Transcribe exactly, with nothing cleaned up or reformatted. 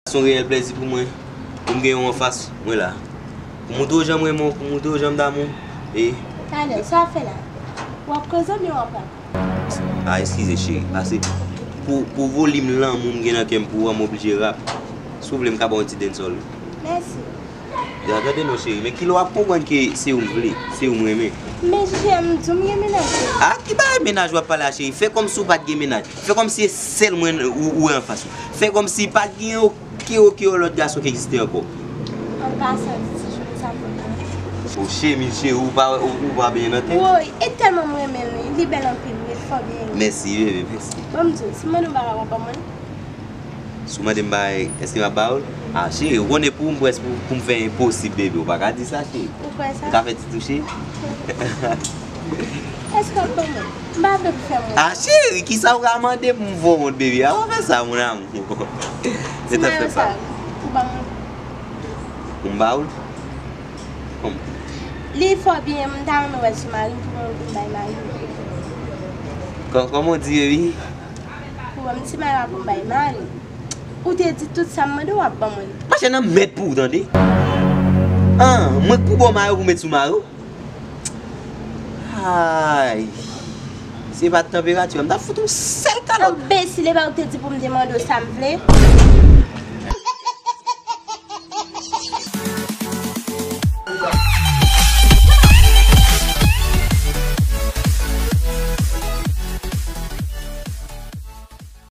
Se yon reyèl plèzi pou mwen, pou m gen w anfas mwen la. Pou montre w jan m renmen w, pou montre w jan m damou w. E Talè, sa w ap fè la? W ap koze oubyen w ap rap? Ah, eskize, cheri. Pase pou, pou volim lanmou m gen nan kè m pou ou a, m oblije rap. Si w vle, m ka ba w yon ti dancehall. Mèsi. Ya, tande non, cheri. Men kilè w ap konprann ke se ou m vle, se ou m renmen? Men J M, di w m gen mennaj. Ah, ki bagay mennaj w ap pale a, cheri? Fè kòmsi w pa t gen mennaj. Fè kòmsi se sèl mwen ou, ou wè anfas ou. Fè kòmsi pa t gen okenn, okenn lòt gason ki egziste ankò. An pasan, di ti Joli sa pou mwen. O cheri, cheri, ou pa, ou, ou pa byen nan tèt. Woy, e tèlman m renmen li, li bèl anpil, wi, li fò byen. Mèsi, bebe, mèsi. Ban m di w, si m mande w bagay, w ap ban mwen? Si w mande m bagay, èske m ap ba ou l? Ah, cheri, ou konnen pou m, prèske pou, pou m fè enposib, bebe, ou pa ka di sa, cheri. Ou kwè sa? M ka fè ti touche? Èske w ap ban mwen? M pa vle pou fè mwen. Ah, cheri, kisa ou ka mande pou m fè w wont, bebe? A, pa fè sa, mon amour. Ti mayo sa, ou ban mwen? Pou m ba ou l? Kòm- Li fò byen, m ta renmen wè l sou mari m pou mwen, pou m bay mari m. Kò-, kòman w di, bebe? Pou ban m ti mayo a pou m bay mari m. Ou te di tout sa m mande w ap ban mwen. Mache nan mèd pou ou, tande? An, mwen k pou ba w mayo pou met sou mayo? Ay. Si se pa t tanperati a, m t ap fout yon sèl kalòt. Anbesil, e pa ou te di pou m te mande w sa m vle?